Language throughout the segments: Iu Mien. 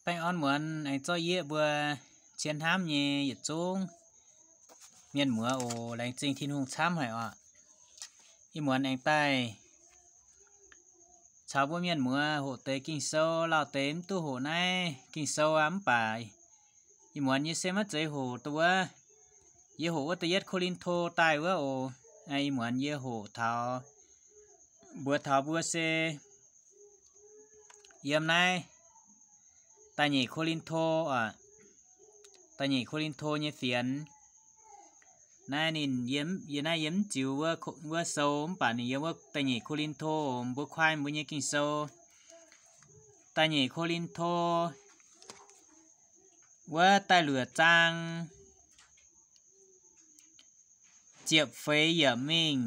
Baengh orn muonz aengx zorqv yie mbuo cien hnamv nyei yietc zungv mienh muoz oc, laengz zingh Tin-Hungh camv haic oc. Ih muonz aengx daaih caux mbuo mienh muoz hoqc deix Ging-Sou. Lauh deix mv duqv hoqc naaiv Ging-Sou aqv, mv baac ih muonz yie se maiv zeiz hoqc duqv wuov. Yie hoqc wuov da'yietv Ko^lin^to daaih wuov oc. Ih muonz yie hoqc taux, mbuox taux mbuo se yiem naaiv da'nyeic Ko^lin^to oc. Da'nyeic Ko^lin^to nyei fienx. Naaiv ninh yiem, yie naaiv yiem mv ziux wuov, wuov sou, mv baac ninh yiem wuov da'nyeic Ko^lin^to, mbuo kuaaiv mbuo nyei Ging-Sou. Da'nyeic Ko^lin^to wuov da'luoqc zaang ziepc feix yiemc mingh.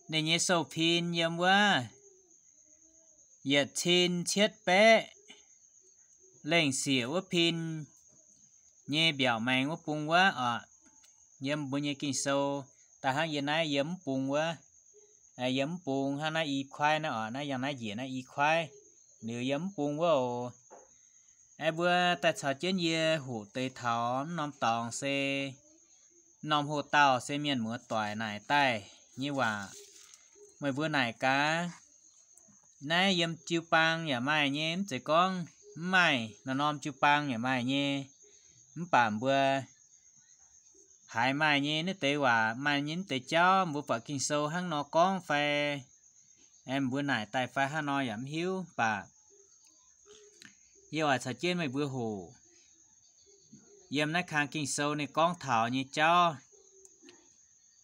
Ninh nyei sou-pin yiem wuov yietc cin cietv baeqv lengh sieqc wuov pin nyei mbiaauc maengx wuov bung wuov oc. Yiem mbuo nyei Ging-Sou daaih hnangv yie naaiv yiem mv bung wuov, yiem mv bung hnangv naaiv i kuaaiv naaiv oc, naaiv yangh naaiv njiec naaiv i kuaaiv, liuz yiem mv bung wuov oc. Aeqv, mbuo daaih caux jienv yie hoqc deix taux mv norm dorngx se mv norm hoc-dauh se mienh muoz doic naaic daaih nyei waac. Meih mbuo naaic gaax, naaiv yiem jiu-baang yaac maaih nyei, mv zeiz gorngv mv maaih, norm-norm jiu-baang yaac maaih nyei. Mv baac mbuo haiz maaih nyei naaiv deix waac, maaih nyei naaiv deix jauv, mbuo buatc Ging-Sou hnangv nor gorngv fai, aeqv, mbuo naaic daaih fai hnangv nor yaac mv hiuv. Mv baac yie oix caux jienv meih mbuo hoqc yiem naaiv kang Ging-Sou ninh gorngv taux nyei jauv.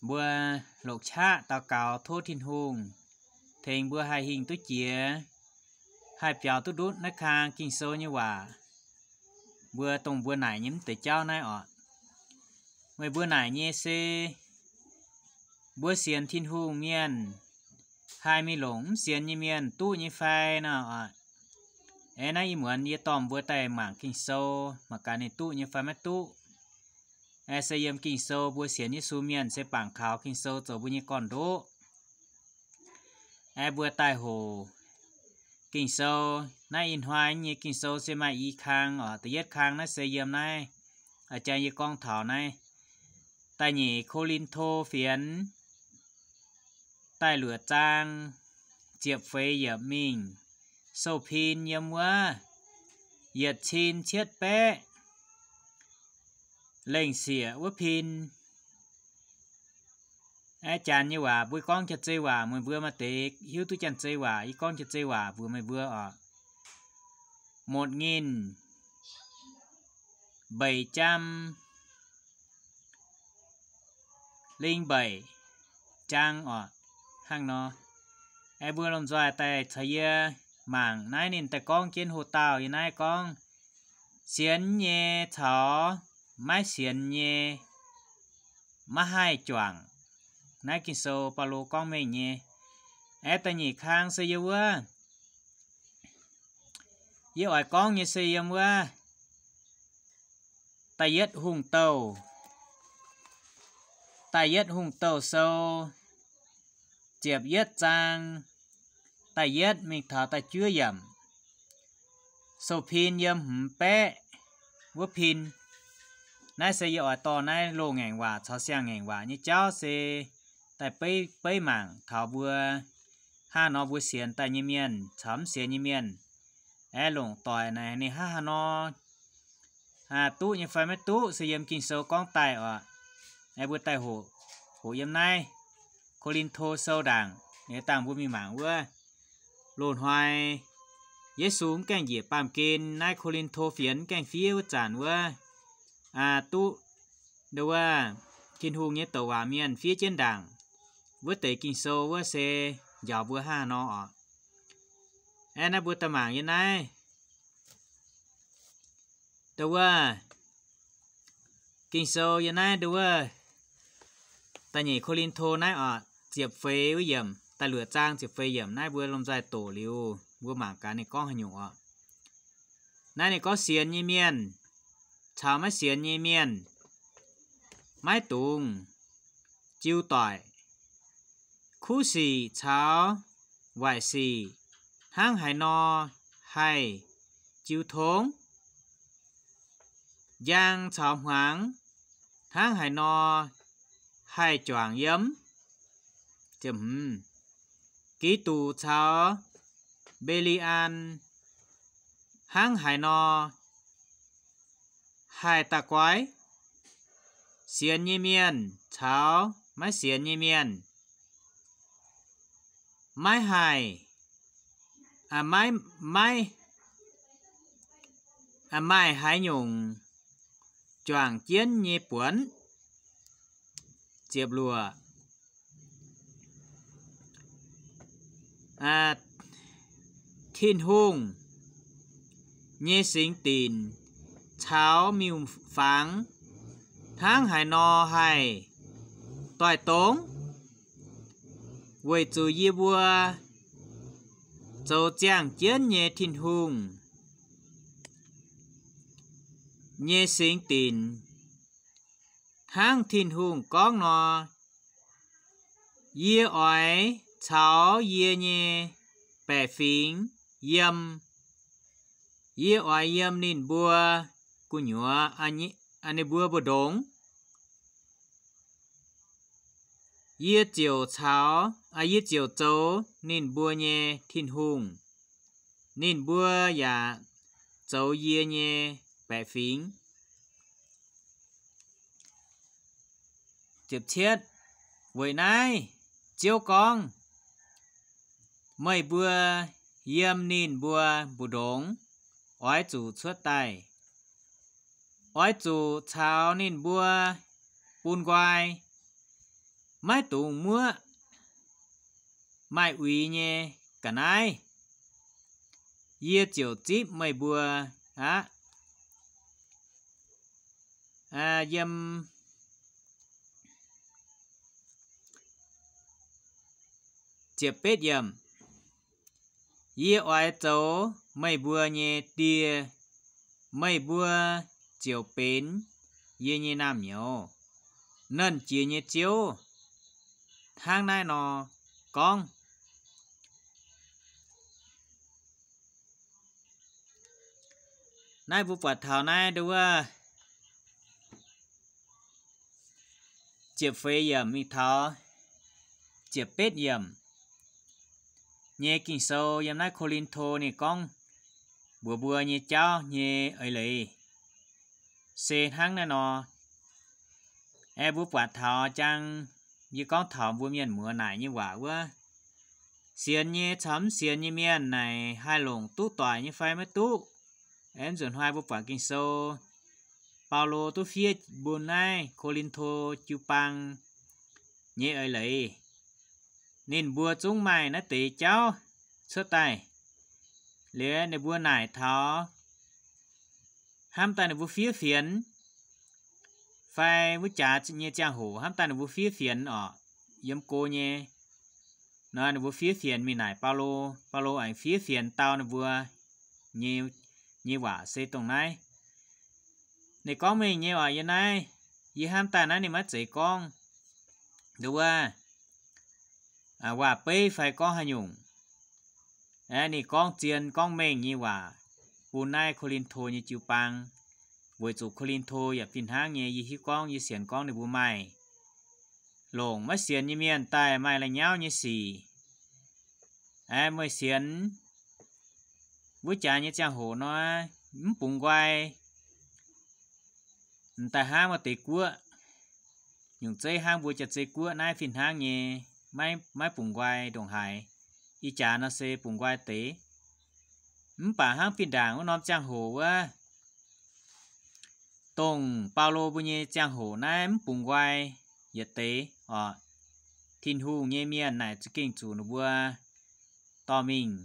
Mbuo longc qaqv daux gaux tov Tin-Hungh tengx mbuo haih hingh duqv jiex, haih biaux duqv ndutv naaiv kang Ging-Sou nyei waac. Mbuo dongh mbuo naaic nyei mv deix jauv naaiv oc. Meih mbuo naaic nyei se mbuo sienx Tin-Hungh mienh haih mingh longc mv sienx nyei mienh duqv nyei fai nor oc. Aeqv, naaiv ih muonz yie dorh mbuo daaih mangc Ging-Sou, mangc gaax ninh duqv nyei fai maiv duqv. Aeqv, se yiem Ging-Sou mbuo sienx Yesu mienh se bangc kaux Ging-Sou zoux mbuo nyei gorn-ndoqv. Aeqv, mbuo daaih hoqc Ging-Sou. Naaiv ih hnoi nyei Ging-Sou se maaih i kang oc. Da'yietv kang naaiv se yiem naaiv, a'jang yie gorngv taux naaiv da'nyeic Ko^lin^to fienx da'luoqc zaang ziepc feix yiemc mingh. Sou-pin yiem wuov yietc cin cietv baeqv lengh sieqc wuov pin. Aeqv, janx nyei waac mbuo gorngv Janx-Zei waac, meih mbuo maaih deix hiuv duqv Janx-Zei waac, yie gorngv Janx-Zei waac mbuox meih mbuo oc. Một nghìn bảy trăm linh bảy zaang oc, hnangv nor. Aeqv, mbuo lomh nzoih daaih caux yie mangc naaiv ninh daaih gorngv jienv hoc-dauh yie naaiv gorngv sienx nyei caux maiv sienx nyei maiv haih juangc. Naaiv Ging-Sou Baulo gorngv mengh nyei. Aeqv, da'nyeic kang se yiem wuov, yie oix gorngv nyei se yiem wuov da'yietv Hungh Douh, da'yietv Hungh Douh sou ziepc yietv zaang da'yietv mingh taux da'juov yiemc. Sou-pin yiem hmz baeqv wuov pin. Naaiv se yie oix dorh naaiv loz-ngaengc waac caux siang-ngaengc waac nyei jauv se daaih beiv, beiv mangc taux mbuo hnangv nor mbuo sienx daaih nyei mienh caux mv sienx nyei mienh, aeqv, longc doic naaic ninh hnangv haaix nor, duqv nyei fai maiv duqv se yiem Ging-Sou gorngv daaih oc. Aeqv, mbuo daaih hoqc, hoqc yiem naaiv Ko^lin^to sou ndaangc, dangh mbuo mingh mangc wuov. Loz-hnoi Yesu mv gaengh njiec baamh gen naaiv Ko^lin^to fienx mv gaengh fiev wuov zanc wuov, duqv nduov wuov Tin-Hungh nyei douc waac mienh fiev jienv ndaangc wuov deix Ging-Sou wuov se njaaux mbuo hnangv haaix nor oc. Aeqv, naaiv mbuo daaih mangc yiem naaiv nduov wuov Ging-Sou yiem naaiv nduov wuov da'nyeic Ko^lin^to naaiv oc, ziepc feix wuov yiemc, da'luoqc zaang ziepc feix yiemc naaiv mbuo lomh nzoih doqc liuz mbuo mangc gaax ninh gorngv haaix nyungc oc. Naaiv ninh gorngv sienx nyei mienh caux maiv sienx nyei mienh maiv dungx jiu doic. Kuv sic caux waaic sic hnangv haaix nor haih jiu tong, njang caux hmuangx hnangv haaix nor haih juangc yiem. Giduc caux Mbe^li^an hnangv haaix nor haih da'guaix sienx nyei mienh caux maiv sienx nyei mienh. Maiv haih, maiv, maiv, maaih haaix nyungc juangc jienv nyei buonc. Ziepc luoqc. Tin-Hungh nyei singx dinc caux miuc-fangx hnangv haaix nor haih doix-dongz, weic zuqc yie mbuo zoux ziangh jienv nyei Tin-Hungh nyei singx dinc hnangv Tin-Hungh gorngv nor, yie oix caux yie nyei baeqc fingx yiem. Yie oix yiem ninh mbuo gu'nyuoz, ninh mbuo mbu'ndongx. Yie ziouc caux, yie ziouc zoux ninh mbuo nyei Tin-Hungh. Ninh mbuo yaac zoux yie nyei baeqc fingx. Weic naaiv Ziouv gorngv, meih mbuo yiem ninh mbuo mbu'ndongx oix zuqc cuotv daaih. Oix zuqc caux ninh mbuo bun nqoi, maiv dungx muoqv maaih uix nyei ga'naaiv. Yie ziouc zipv meih mbuo aqv. Yiem ziepc betv yiemc, yie oix zoux meih mbuo nyei Die, meih mbuo ziouc benx yie nyei naamh nyouz. Nernh Jiex nyei Ziouv hnangv naaiv nor gorngv. Naaiv mbuo buatc taux naaiv nduov, ziepc feix yiemc mingh taux ziepc betv yiemc nyei Ging-Sou yiem naaiv Ko^lin^to ninh gorngv mbuox mbuo nyei jauv nyei eix leiz se hnangv naaiv nor. Aeqv, mbuo buatc taux jang, yie gorngv taux mbuo mienh muoz naaic nyei waac wuov, sienx nyei caux mv sienx nyei mienh naaic haih longc duqv doic nyei fai maiv duqv? Aeqv, nzunc hnoi mbuo buatc Ging-Sou, Baulo duqv fiev mbuo naaiv Ko^lin^to jiu-baang nyei eix leiz. Ninh mbuo zungv maaih naaiv deix jauv cuotv daaih. Liuz ninh mbuo naaic taux hnamv daaih ninh mbuo fiev fienx, fai wuov jaax nyei ziangh hoc hnamv daaih ninh mbuo fiev fienx orqc, yiem go nyei nor ninh mbuo fiev fienx mingh naaic Baulo. Baulo aengx fiev fienx dau ninh mbuo nyei, nyei waac se dongh naaiv. Ninh gorngv mengh nyei orqc, yie naaiv, yie hnamv daaih naaiv ninh maiv zeiz gorngv nduov waac-beiv fai gorngv haaix nyungc. Aeqv, ninh gorngv zien gorngv mengh nyei waac bun naaiv Ko^lin^to nyei jiu-baang, weic zuqc Ko^lin^to yaac fih hnangv nyei, yie hiuv gorngv, yie sienx gorngv ninh mbuo maaih longc maiv sienx nyei mienh daaih maaih la'nyauv nyei sic. Aeqv, meih sienx wuov jaax nyei ziangh hoc nor, mv bungx nqoi, m'daaih hnangv maaih deix guoqv, nyungc zeiv hnangv mbuo jaax-zei guoqv naaiv fih hnangv nyei, maiv, maiv bungx nqoi ndongc haaix. Ih jaax nor se bungx nqoi deix. Mv baac hnangv fih ndaangc wuov norm ziangh hoc wuov, dongh Baulo mbuo nyei ziangh hoc naaiv mv bungx nqoi yietc deix orqc. Tin-Hungh nyei mienh naaic za'gengh zuqc ninh mbuo dorh mingh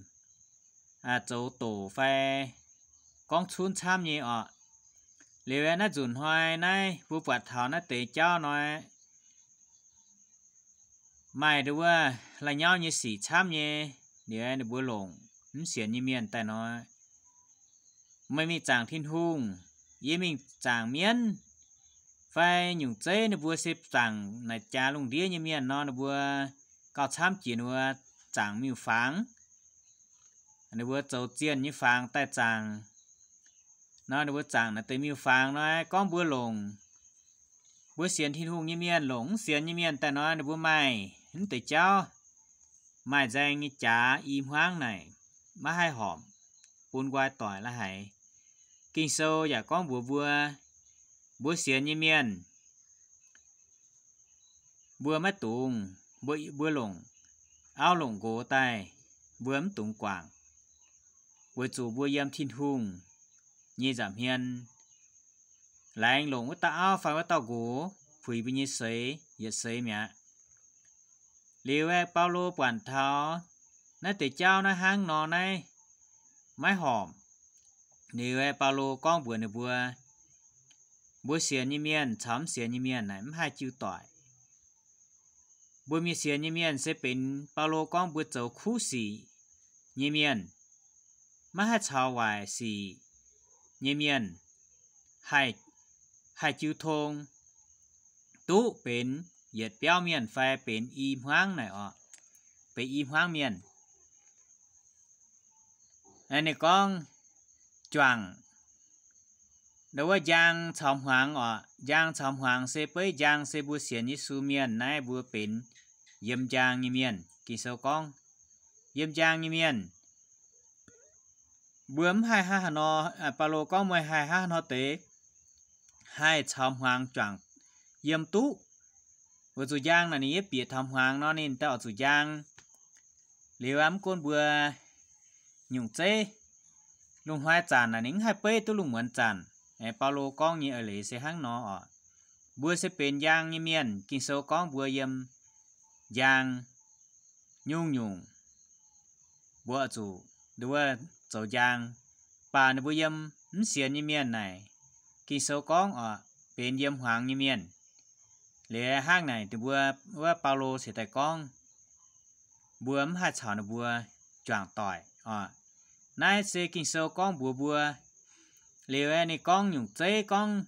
zoux doqc fai gorngv cunv camv nyei orqc. Liuz naaiv nzunc hnoi naaiv mbuo buatc taux naaiv deix jauv nor, maaih nduov la'nyauv nyei sic camv nyei. Liuz ninh mbuo longc mv sienx nyei mienh daaih nor, meih mingh zaangc Tin-Hungh, yie mingh zaangc mienv, fai nyungc zeiv ninh mbuo se zaangc naaic jaax lungh ndiev nyei mienh nor, ninh mbuo gauh camv jiex ninh mbuo zaangc miuc-fangx. Ninh mbuo zoux zienh nyei fangx daaih zaangc, nor, ninh mbuo zaangc naaiv deix miuc-fangx nor, gorngv mbuo longc, mbuo sienx Tin-Hungh nyei mienh longc mv sienx nyei mienh daaih nor, ninh mbuo maaih mv deix jauv, maaih nzaeng nyei jaax i hmuangv naaic, maiv haih horpc bun nqoi doic la'haiz. Ging-Sou yaac gorngv mbuox mbuo, mbuo sienx nyei mienh, mbuo maiv dungx, mbuo, mbuo longc auv longc nqox daaih, mbuo mv dungx guangc, weic zuqc mbuo yiem Tin-Hungh nyei nza'hmien. Laengz longc wuov dauh auv fai wuov dauh nqox puix mbuo nyei seix, yietc seix mi'aqv. Liuz aeqv, Baulo buatc taux naaiv deix jauv naaiv hnangv nor naaiv maiv horpc. Liuz aeqv, Baulo gorngv mbuox ninh mbuo, mbuo sienx nyei mienh caux mv sienx nyei mienh naaic mv haih jiu doic. Mbuo mienh sienx nyei mienh se benx Baulo gorngv mbuo zoux kuv sic nyei mienh, maiv haih caux waaic sic nyei mienh haih, haih jiu tong, duqv benx yietc biauv mienh fai benx i hmuangv naaic orqc, benx i hmuangv mienh. Ninh gorngv juangc, ndau wuov njang caux hmuangx orqc. Njang caux hmuangx se beiv njang se mbuo sienx Yesu mienh naaiv mbuo benx yiem njang nyei mienh. Ging-Sou gorngv, yiem njang nyei mienh, mbuo mv haih hnangv haaix nor, Baulo gorngv meih haih hnangv haaix nor deix haih caux hmuangx juangc yiem duqv. Weic zuqc njang naaic ninh yaac bieqc taux hmuangx nor ninh daaih oix zuqc njang. Liuz aeqv, mv gunv mbuo nyungc zeiv, lungh hnoi zanc naaic ninh mv haih beiv duqv lungh muonz zanc. Baulo gorngv nyei eix leiz se hnangv nor orqc. Mbuo se benx njang nyei mienh, Ging-Sou gorngv mbuo yiem njang nyungc-nyungc, mbuo oix zuqc nduov zoux njang. Baac ninh mbuo yiem mv sienx nyei mienh naaic, Ging-Sou gorngv orqc, benx yiem hmuangx nyei mienh. Liuz hnangv naaic ninh mbuo, wuov Baulo ceix daaih gorngv mbuo mv haih caux ninh mbuo juangc doic orqc. Naaiv se Ging-Sou gorngv mbuox mbuo. Liuz aeqv, ninh gorngv nyungc zeiv gorngv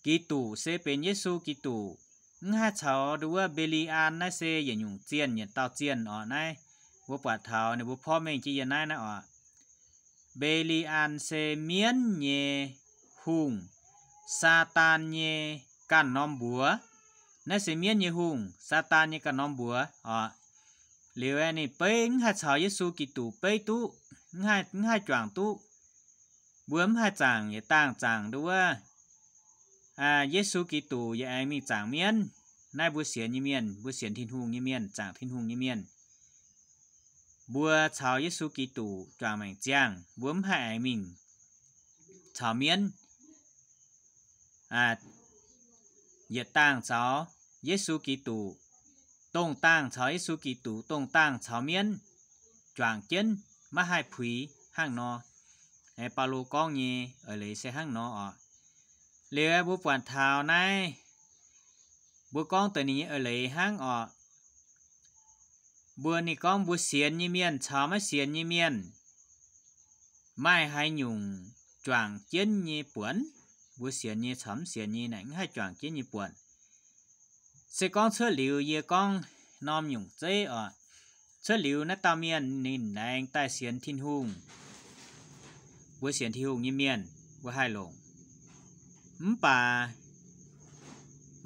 Giduc se benx Yesu Giduc, mv haih caux nduov Mbe^li^an naaiv se yietc nyungc zienh, yietc dauh zienh orqc. Naaiv mbuo buatc taux ninh mbuo porv mengh jienv yiem naaiv naaiv orqc. Mbe^li^an se mienv nyei hungh, Saadaan nyei ganh norm mbuox. Naaiv se mienv nyei hungh, Saadaan nyei ganh norm mbuox orqc. Liuz aeqv, ninh beiv mv haih caux Yesu Giduc beiv duqv, mv haih, mv haih juangc duqv. Mbuo mv haih zaangc yietc dangh zaangc nduov Yesu Giduc yaac aengx mingh zaangc mienv. Naaiv mbuo sienx nyei mienh, mbuo sienx Tin-Hungh nyei mienh, zaangc Tin-Hungh nyei mienh, mbuo caux Yesu Giduc juangc maengc ziangh, mbuo mv haih aengx mingh caux mienv yietc dangh caux Yesu Giduc, dongh dangh caux Yesu Giduc, dongh dangh caux mienv juangc jienv, maiv haih puix hnangv nor. Baulo gorngv nyei eix leiz se hnangv nor orqc. Liuz mbuo buatc taux naaiv, mbuo gorngv deix ninh nyei eix leiz hnangv orqc. Mbuo ninh gorngv mbuo sienx nyei mienh caux maiv sienx nyei mienh maaih haaix nyungc juangc jienv nyei buonc? Mbuo sienx nyei caux mv sienx nyei naaic mv haih juangc jienv nyei buonc. Se gorngv cuotv liuz yie gorngv norm nyungc zeiv orqc. Cuotv liuz naaiv dauh mienh ninh laengz daaih sienx Tin-Hungh. Mbuo sienx Tin-Hungh nyei mienh mbuo haih longc. Mv baac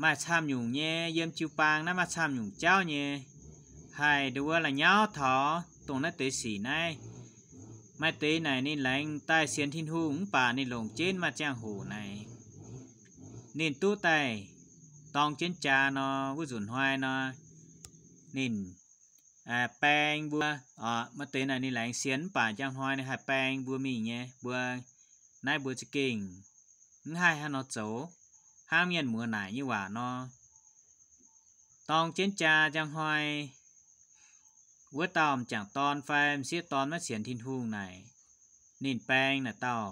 maaih camv nyungc nyei yiem jiu-baang naaiv maaih camv nyungc jauv nyei haih nduov la'nyauv taux dongh naaiv deix sic naaiv. Maaih deix naaic ninh laengz daaih sienx Tin-Hungh mv baac ninh longc jienv maaih ziangh hoc naaic ninh duqv daaih dorng jienv jaa nor, wuov nzunc hnoi nor ninh baeng mbuo orqc. Maaih deix naaic ninh laengz sienx mv baac njang hnoi ninh haih baeng mbuo mingh nyei. Mbuo naaiv mbuo za'gengh mv haih hnangv nor zoux, hnangv mienh muoz naaic nyei waac nor, dorng jienv jaa njang hnoi wuov dauh m'jangc dorn fai m'sieqv dorn maiv sienx Tin-Hungh naaic, ninh baeng naaic dauh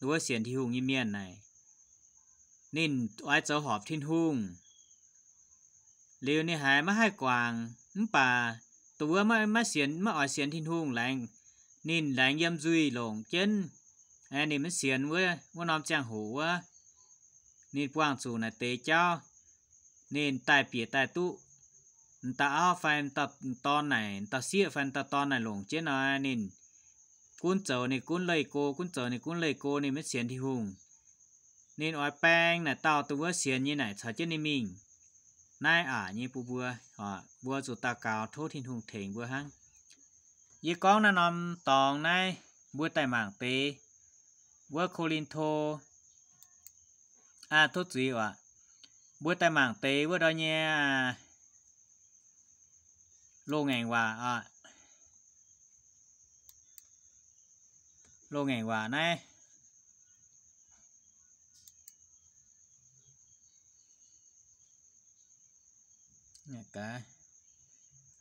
wuov sienx Tin-Hungh nyei mienh naaic, ninh oix zoux horpc Tin-Hungh. Liuz ninh haiz maiv haih guangc, mv baac dongh wuov maiv, maiv sienx, maiv oix sienx Tin-Hungh laengz, ninh laengz yiem nzuih longc jienv, ninh maiv sienx wuov, wuov norm ziangh hoc wuov, ninh buangh zuqc naaic deix jauv, ninh daaih bieqc daaih duqv m'dauh auv fai m'dauh dorn naaic, m'dauh sieqv fai m'dauh dorn naaic longc jienv nor, ninh gunv zoux ninh gunv leih go, gunv zoux ninh gunv leih go, ninh maiv sienx Tin-Hungh. Ninh oix baeng naaic dauh dongh wuov sienx nyei naaic caux jienv ninh mingh. Naaiv aqc nyei bun mbuo, mbuo zuqc daux gaux tov Tin-Hungh tengx mbuo hnangv. Yie gorngv naaiv norm dorngx naaiv, mbuo daaih mangc deix wuov Ko^lin^to, aa, tov zuiz oc. Mbuo daaih mangc deix wuov ndau nyei loz-ngaengc waac oc. Loz-ngaengc waac naaiv,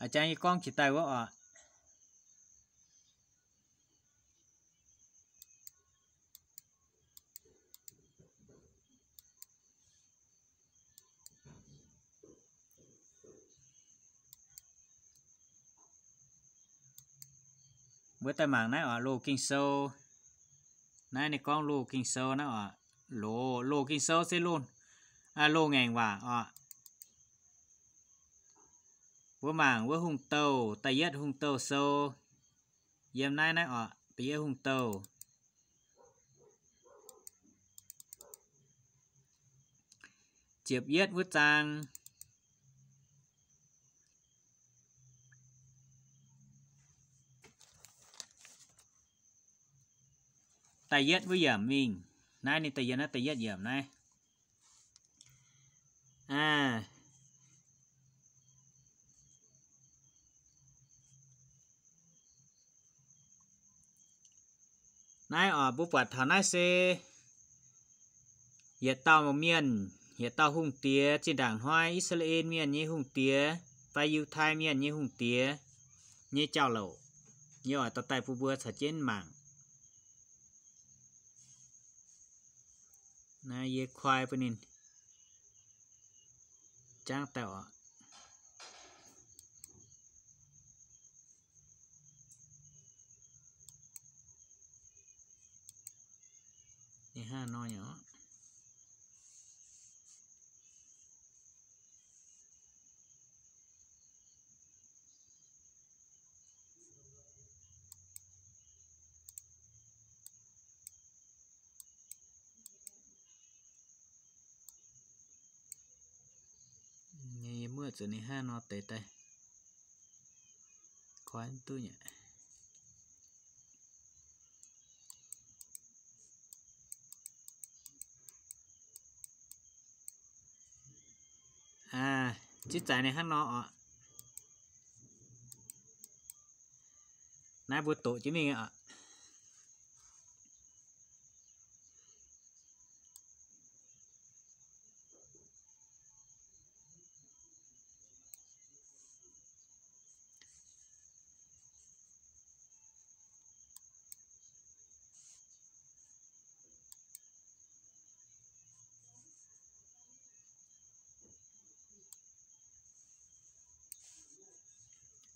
a'jang yie gorngv jiex daaih wuov oc. Mbuo daaih mangc naaiv oc, loz Ging-Sou. Naaiv ninh gorngv loz Ging-Sou naaiv oc. Loz, loz Ging-Sou se loz, loz-ngaengc waac oc. Mbuo mangc wuov Hungh Douh, da'yietv Hungh Douh sou, yiem naaiv naaiv oc, da'yietv Hungh Douh, ziepc yietv wuov zaang, da'yietv wuov yiemc mingh. Naaiv ninh da'yietv, naaiv da'yietv yiemc naaiv. Naaiv oc, mbuo buatc taux naaiv se yietc dauh mienh, yietc dauh hungh diex, zinh ndaangc hnoi I^saa^laa^en Mienh nyei hungh diex fai Yiutai Mienh nyei hungh diex nyei jauv-louc. Yie oix dorh daaih bun mbuo caux jienv mangc. Naaiv yie kuaai bun ninh jangv daaih oc. Ninh hnangv nor nyei oc. Yie muoqv zuqc ninh hnangv nor deix daaih, koi mv duqv nyei. Zipv zaaix ninh hnangv nor oc. Naaiv mbuo doqc jienv mingh oc.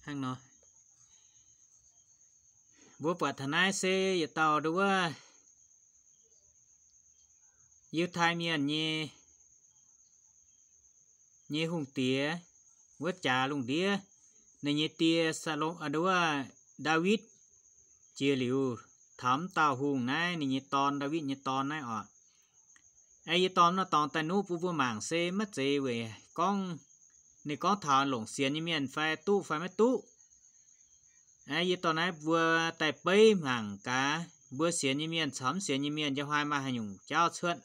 Hnangv nor, mbuo buatc taux naaiv se yietc dauh nduov wuov Yiutai Mienh nyei, nyei hungh diex, wuov jaax lungh ndiev. Ninh nyei die Saalo, nduov, Ndaawitv jiex liuz, taux mv dauh hungh naaiv, ninh nyei dorn, Ndaawitv nyei dorn naaiv oc. Aeqv, yie dorh naaiv norm dorngx daaih nuqv bun mbuo mangc se maiv zeiz weic gorngv, ninh gorngv taux longc sienx nyei mienh fai duqv fai maiv duqv. Aeqv, yie dorh naaiv mbuo daaih beiv mangc gaax, mbuo sienx nyei mienh caux mv sienx nyei mienh njang hnoi maaih haaix nyungc jauv cuotv.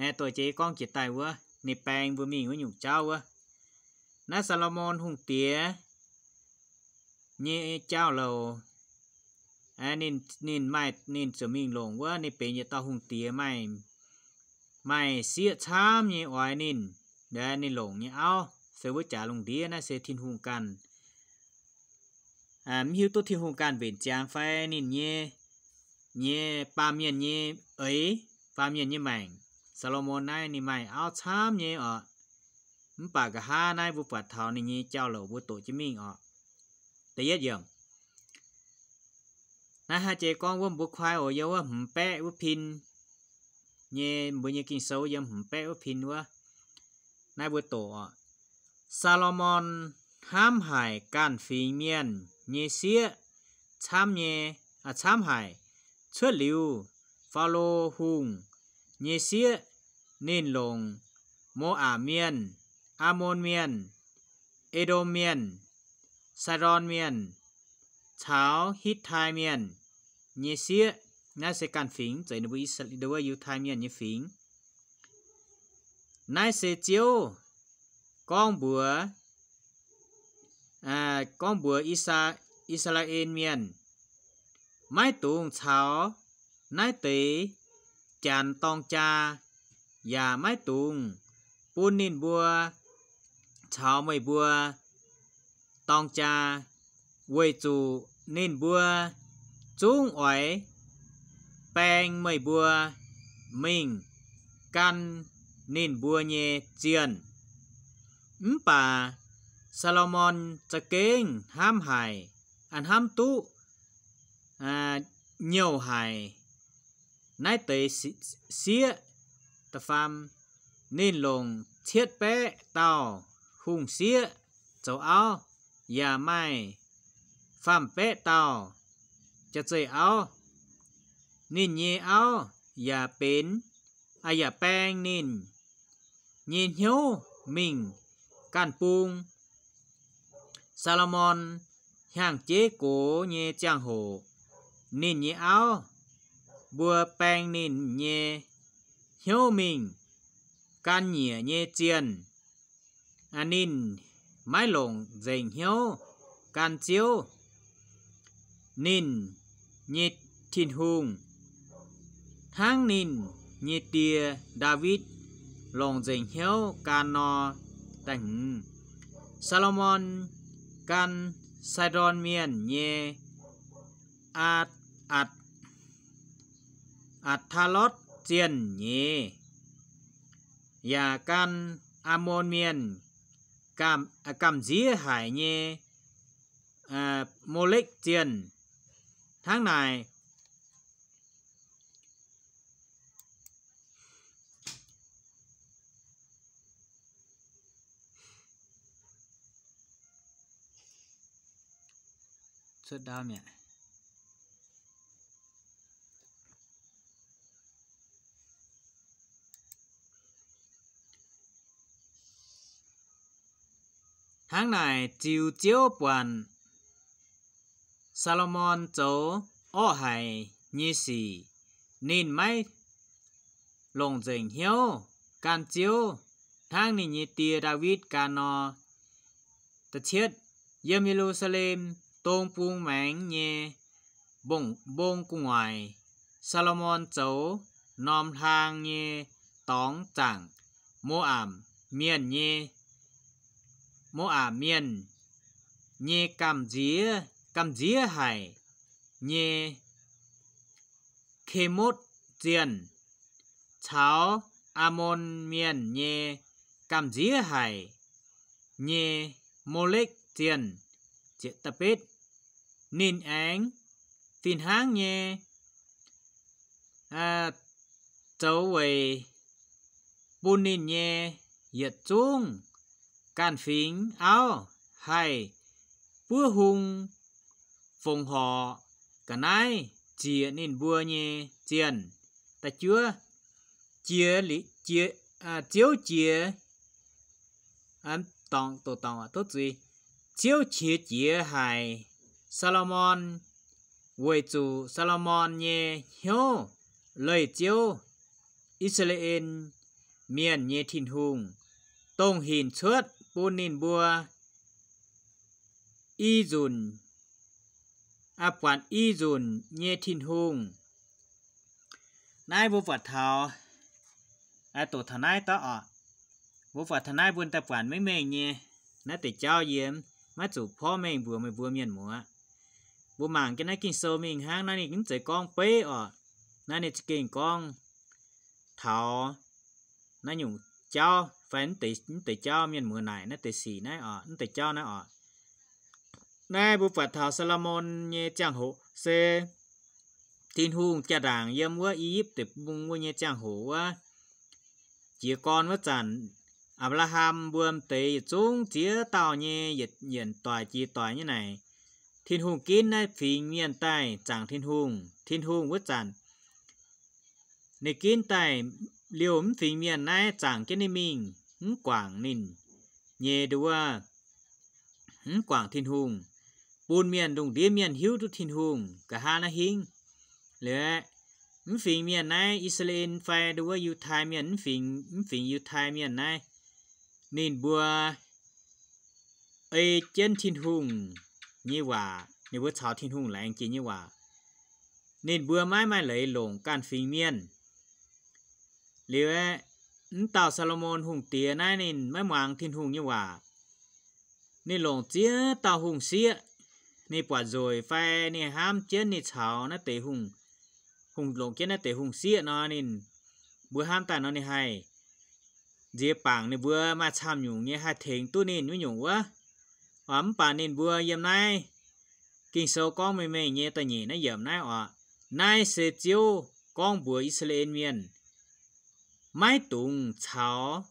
Aeqv, doix jiex yie gorngv jiex daaih wuov, ninh baeng mbuo mingh wuov nyungc jauv wuov. Naaiv Saa^lo^morn Hungh Diex nyei jauv-louc, aeqv, ninh, ninh maaih, ninh ziouc mingh longc wuov, ninh benx yietc dauh hungh diex maaih, maaih sieqv camv nyei oix ninh, ninh longc nyei auv se wuov jaax lungh ndiev naaiv se Tin-Hungh ganh, mv hiuv duqv Tin-Hungh ganh mbenc ziangx fai ninh nyei, nyei baamh mienh nyei eix, baamh mienh nyei maengc. Saa^lo^morn naaiv ninh maaih auv camv nyei oc. Mv baac nqa'haav naaiv mbuo buatc taux ninh nyei jauv-louc mbuo doqc jienv mingh oc. Da'yietv yiemc. Naaiv hnangv jiex gorngv wuov mbuo kuaai oc, yiem wuov hmz baeqv wuov pin nyei, mbuo nyei Ging-Sou yiem hmz baeqv wuov pin wuov. Naaiv mbuo doqc oc. Saa^lo^morn hnamv haic ganh fingx mienh nyei sieqv camv nyei aa, camv haic. Cuotv liuz Faalo Hungh nyei sieqv, ninh longc Mo^apc Mienh, Aamon Mienh, E^ndom Mienh, Saidon Mienh, caux Hitv^tai Mienh nyei sieqv. Naaiv se ganh fingx, zeiz ninh mbuo Yiutai Mienh nyei fingx. Naaiv se Ziouv gorngv mbuox, gorngv mbuox I^saa^laa^en Mienh, maiv dungx caux naaiv deix janx dorng jaa, yaac maiv dungx bun ninh mbuo caux meih mbuo dorng jaa, weic zuqc ninh mbuo zungv oix baeng meih mbuo mingh gan ninh mbuo nyei zienh. Mv baac Saa^lo^morn za'gengh hnamv haic, hnamv duqv nyouh haic naaiv deix sieqv. Da'faam, ninh longc cietv baeqv dauh hungh sieqv zoux auv, yaac maaih faam-baeqv dauh jaav-zeih auv. Ninh nyei auv yaac benx, yaac baeng ninh nyei hnyouv mingh ganh bung. Saa^lo^morn hnyangx-jeiv gox nyei ziangh hoc, ninh nyei auv mbuo baeng ninh nyei hnyouv mingh gan nyiec nyei zienh. Ninh maiv longc nzengc hnyouv gan Ziouv, ninh nyei Tin-Hungh, hnangv ninh nyei die Ndaawitv longc nzengc hnyouv gan nor. Da'hmz, Saa^lo^morn gan Saidon Mienh nyei Aa, Atc, Atc^taa^lotv Zienh nyei, yaac gan Aamon Mienh gamh, gamh nziex haic nyei Molekv Zienh. Hnangv naaic, hnangv naaic ziux Ziouv buatc Saa^lo^morn zoux orqv haic nyei sic, ninh maiv longc nzengc hnyouv gan Ziouv hnangv ninh nyei die Ndaawitv gan nor. Da'cietv, yiem Ye^lu^saa^lem dong bung maengx nyei mbong, mbong gu'nguaaic, Saa^lo^morn zoux norm hlang nyei dorngx zaangc Mo^apc Mienh nyei, Mo^apc Mienh nyei gamh nziex, gamh nziex haic nyei Kemotv Zienh, caux Aamon Mienh nyei gamh nziex haic nyei Molekv Zienh. Da'betv, ninh aengx fih hnangv nyei zoux weic bun ninh nyei yietc zungv ganh fingx auv haih buov hung fongc horc ga'naaiv ziec ninh mbuo nyei zienh. Da'juov, jiex, jiex, Ziouv jiex, dorngc, doqc dorngc, tov zuiz, Ziouv qiex jiez haic Saa^lo^morn, weic zuqc Saa^lo^morn nyei hnyouv leih Ziouv, I^saa^laa^en Mienh nyei Tin-Hungh, dongh hinc cuotv bun ninh mbuo i nzunc, buatc i nzunc nyei Tin-Hungh. Naaiv mbuo buatc taux, doqc taux naaiv daaih oc. Mbuo buatc taux naaiv mbuo daaih buatc mengh mengh nyei. Naaiv deix jauv yie maiv zuqc porv mengh mbuox meih mbuo mienh muoz. Mbuo mangc jienv naaiv Ging-Sou mingh hnangv, naaiv ninh mv zeiz gorngv beiv oc. Naaiv ninh za'gengh gorngv taux naaiv nyungc jauv fai mv deix, mv deix jauv mienh muoz naaic naaiv deix sic naaiv oc, mv deix jauv naaiv oc. Naaiv mbuo buatc taux Saa^lo^morn nyei ziangh hoc se Tin-Hungh jaa-ndaangc yiem wuov I^yipv Deic-Bung wuov nyei ziangh hoc wuov, jiez gorn wuov zanc, Apc^laa^ham mbuo m'deix yietc zungv ziex dauh nyei yietc, yietc doic jiex doic nyei naaic, Tin-Hungh ginv naaiv fingx mienh daaih zaangc Tin-Hungh. Tin-Hungh wuov zanc ninh ginv daaih liouh mv fingx mienh naaiv zaangc jienv ninh mingh, mv guangc ninh nyei nduov, mv guangc Tin-Hungh, bun mienh lungh ndiev mienh hiuv duqv Tin-Hungh nqa'haav naaiv hingv. Liuz aeqv, mv fingx mienh naaiv, I^saa^laa^en fai nduov Yiutai Mienh, mv fingx, mv fingx Yiutai Mienh naaiv, ninh mbuo ei jienv Tin-Hungh nyei waac, ninh mbuo caux Tin-Hungh laengz jiex nyei waac. Ninh mbuo maiv maaih leiz longc ganh fingx mienh. Liuz aeqv, mv dauh Saa^lo^morn Hungh Diex naaiv ninh maiv muangx Tin-Hungh nyei waac. Ninh longc ziex dauh hungh sieqv, ninh buatc nzueic fai ninh hnamv jienv ninh caux naaiv deix hungh, hungh longc jienv naaiv deix hungh sieqv nor, ninh mbuo hnamv daaih nor ninh haih nziex bangc ninh mbuo maaih camv nyungc nyei haih tengx duqv ninh wuov nyungc wuov. Mv baac ninh mbuo yiem naaiv Ging-Sou gorngv mengh mengh nyei da'nyeic naaiv yiemc naaiv oc, naaiv se Ziouv gorngv mbuox I^saa^laa^en Mienh, maiv dungx caux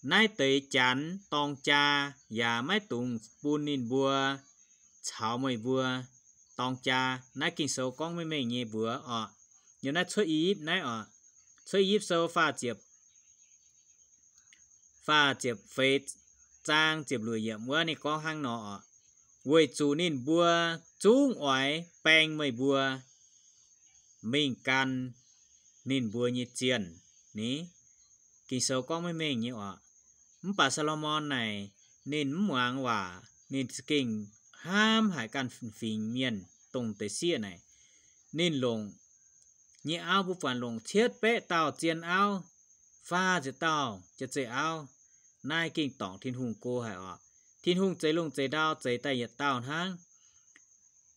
naaiv deix Janx dorng jaa, yaac maiv dungx bun ninh mbuo caux meih mbuo dorng jaa. Naaiv Ging-Sou gorngv mengh mengh nyei mbuox oc. Yiem naaiv Cuotv I^yipv naaiv oc, Cuotv I^yipv Sou faah ziepc, faah ziepc feix zaang ziepc luoqc yiemc wuov ninh gorngv hnangv nor oc, weic zuqc ninh mbuo zungv oix baeng meih mbuo mingh gan ninh mbuo nyei zienh ni. Ging-Sou gorngv maiv mengh nyei oc. Mv baac Saa^lo^morn naaic ninh mv muangx waac, ninh za'gengh hnamv haic ganh fingx mienh dongh deix sieqv naaic. Ninh longc nyei auv mbuo buatc longc cietv baeqv dauh zien auv, faah ziepc dauh jaav-zeih auv. Naaiv gengh dorngc Tin-Hungh go haic oc. Tin-Hungh zeix lungh zeix ndau zeix daaih yietc dauh hnangv.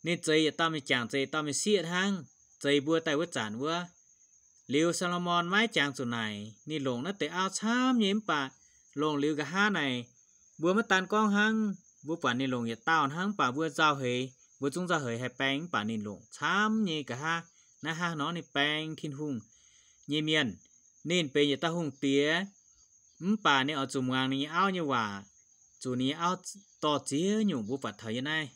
Ninh zeix yietc dauh mingh jangc zeix yietc dauh mingh sieqv hnangv, zeix mbuo daaih wuov zanc wuov. Liuz Saa^lo^morn maiv jangx zuqc naaic, ninh longc naaiv deix auv camv nyei mv baac longc liuz nqa'haav naaic, mbuo maiv daan gorngv hnangv, mbuo buatc ninh longc yietc dauh hnangv mv baac mbuo nzauh heix, mbuo zungv nzauh heix haih baeng mv baac ninh longc camv nyei nqa'haav. Naaiv hnangv nor ninh baeng Tin-Hungh nyei mienh. Ninh benx yietc dauh hungh diex, mv baac ninh oix zuqc muangx ninh nyei auv nyei waac, zuqc ninh nyei auv dorh ziex nyungc mbuo buatc taux yie naaiv.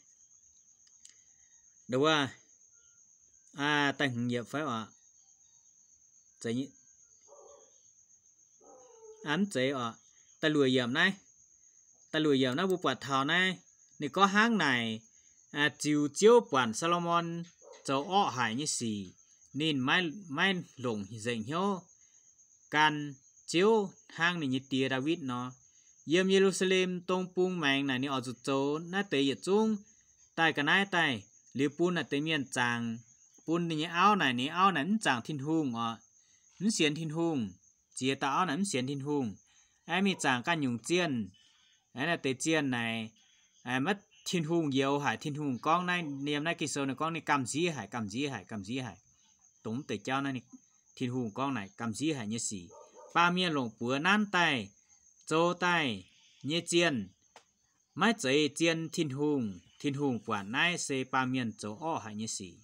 Nduov, da'hmz yiemc fai oc? Mv zeiz oc. Da'luoqc yiemc naaiv, da'luoqc yiemc naaiv mbuo buatc taux naaiv, ninh gorngv hnangv naaic, ziux Ziouv buatc Saa^lo^morn zoux orqv haic nyei sic, ninh maiv, maiv longc nzengc hnyouv gan Ziouv hnangv ninh nyei die Ndaawitv nor. Yiem Ye^lu^saa^lem dong bung maengx naaic ninh oix zuqc zoux naaiv deix yietc zungv daaih ga'naaiv daaih, liuz bun naaic deix mienh zaangc, bun ninh nyei auv naaic, ninh nyei auv naaic mv zaangc Tin-Hungh oc, mv sienx Tin-Hungh. Ziex dauh auv naaic mv sienx Tin-Hungh. Aeqv, mingh zaangc ganh nyungc zienh. Aeqv, naaiv deix zienh naaic, maiv Tin-Hungh youx haic. Tin-Hungh gorngv naaiv, yiem naaiv Ging-Sou ninh gorngv ninh gamh nziev haic, gamh nziev haic, gamh nziev haic. Dongh mv deix jauv naaiv, Tin-Hungh gorngv naaic gamh nziev haic nyei sic. Baamh mienh longc buoz nanv daaih, zoux daaih nyei zienh, maiv zeiz zien Tin-Hungh. Tin-Hungh buatc naaiv se baamh mienh zoux orqv haic nyei sic.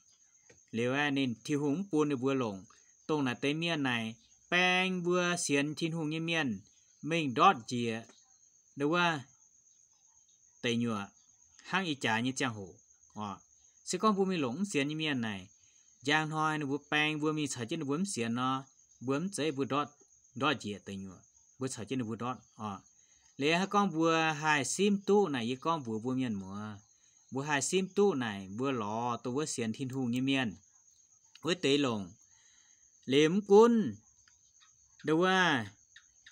Liuz aeqv, ninh, Tin-Hungh mv bun ninh mbuo longc. Dongh naaic deix mienh naaic baeng mbuo sienx Tin-Hungh nyei mienh mingh ndortv njiec nduov wuov deic nyuoqc hnangv ih jaax nyei ziangh hoc oc. Se gorngv mbuo mingh longc mv sienx nyei mienh naaic, njang hnoi ninh mbuo baeng mbuo mingh caux jienv ninh mbuo mv sienx nor, mbuo mv zeiz mbuo ndortv, ndortv njiec deic nyuoqc, mbuo caux jienv ninh mbuo ndortv oc. Liuz haaix gorngv mbuo haih simv duqv naaic, yie gorngv mbuox mbuo mienh muoz, mbuo haih simv duqv naaic, mbuo lorz dongh wuov sienx Tin-Hungh nyei mienh wuov deix longc. Liuz mv gunv nduov wuov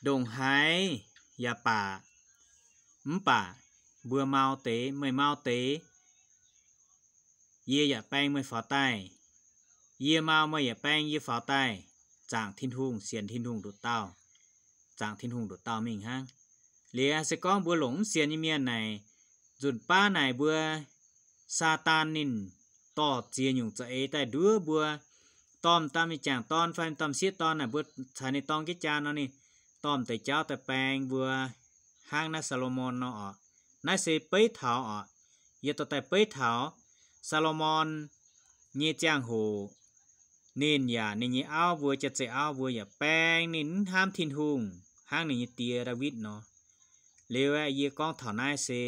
ndongc haaix yaac baac, mv baac mbuo mau deix, meih mau deix, yie yaac baeng meih faaux daaih. Yie mau, meih yaac baeng yie faaux daaih, zaangc Tin-Hungh, sienx Tin-Hungh nduqc dauh, zaangc Tin-Hungh nduqc dauh mingh hnangv. Liuz se gorngv mbuo longc mv sienx nyei mienh naaic, nzunc baav naaic mbuo, Saadaan ninh dorh ziex nyungc za'eix daaih nduov mbuo. Dorh m'daaih mingh jangc dorn fai m'daaih m'sieqv dorn naaic, mbuo caux ninh dorng jienv jaa nor, ninh dorh m'deix jauv daaih baeng mbuo hnangv naaiv Saa^lo^morn nor oc. Naaiv se beiv taux oc. Yie dorh daaih beiv taux Saa^lo^morn nyei ziangh hoc, ninh yaac, ninh nyei auv mbuo, jaav-zeih auv mbuo yaac baeng ninh mv hnamv Tin-Hungh hnangv ninh nyei die Ndaawitv nor. Liuz aeqv, yie gorngv taux naaiv se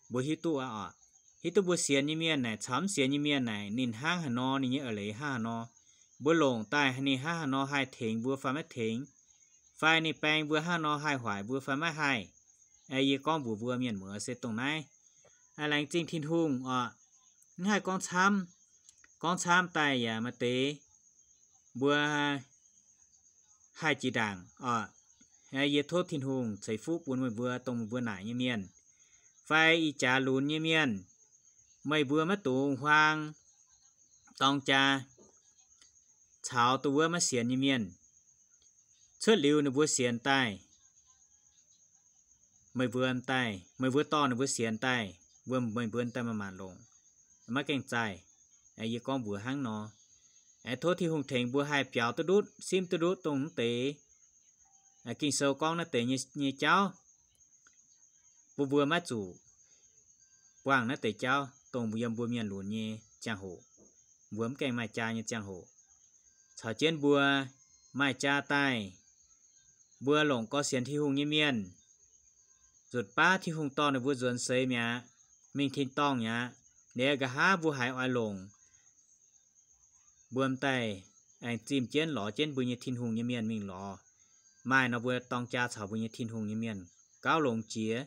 mbuo hiuv duqv aqv oc. Hiuv duqv mbuo sienx nyei mienh naaic caux mv sienx nyei mienh naaic ninh hnangv haaix nor, ninh nyei eix leiz hnangv haaix nor, mbuo longc daaih ninh hnangv haaix nor haih tengx mbuo fai maiv tengx, fai ninh baeng mbuo hnangv haaix nor haih hoic mbuo fai maiv haih. Yie gorngv mbuox mbuo mienh muoz se dongh naaiv. Laengz zingh Tin-Hungh oc. Mv haih gorngv camv. Gorngv camv daaih yaac maaih deix mbuo haih jiex ndaangc oc. Yie tov Tin-Hungh ceix fuqv bun meih mbuo dongh meih mbuo naaic nyei mienh, fai ih jaax lunx nyei mienh, meih mbuo maiv dungx huaang dorng jaa caux dongh wuov maiv sienx nyei mienh. Cuotv liuz ninh mbuo sienx daaih, meih mbuo daaih, meih mbuo dorh ninh mbuo sienx daaih, mbuo meih mbuo daaih maaih maanc longc, maiv gaengh zaih. Yie gorngv mbuox hnangv nor. Tov Tin-Hungh tengx mbuo haih biaux duqv ndutv, simv duqv ndutv dongh naaiv deix Ging-Sou gorngv naaiv deix nyei jauv, bun mbuo maiv zuqc buangh naaiv deix jauv dongh mbuo yiem mbuo mienh lunx nyei ziangh hoc, mbuo mv gaengh maaih jaa nyei ziangh hoc, caux jienv mbuo maaih jaa daaih, mbuo longc gorx sienx Tin-Hungh nyei mienh, nzutc baav Tin-Hungh dorh ninh mbuo nzuonx seix mi'aqv, mingh tin-dorngh mi'aqv. Liuz nqa'haav mbuo haiz oix longc, mbuo m'daaih aengx zimh jienv lorz jienv mbuo nyei Tin-Hungh nyei mienh mingh lorz. Maaih nor mbuo dorng jaa caux mbuo nyei Tin-Hungh nyei mienh gauh longx jiex.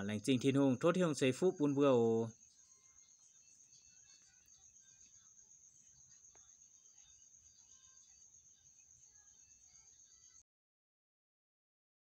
Laengz zingh Tin-Hungh, tov Tin-Hungh ceix fuqv bun mbuo oc.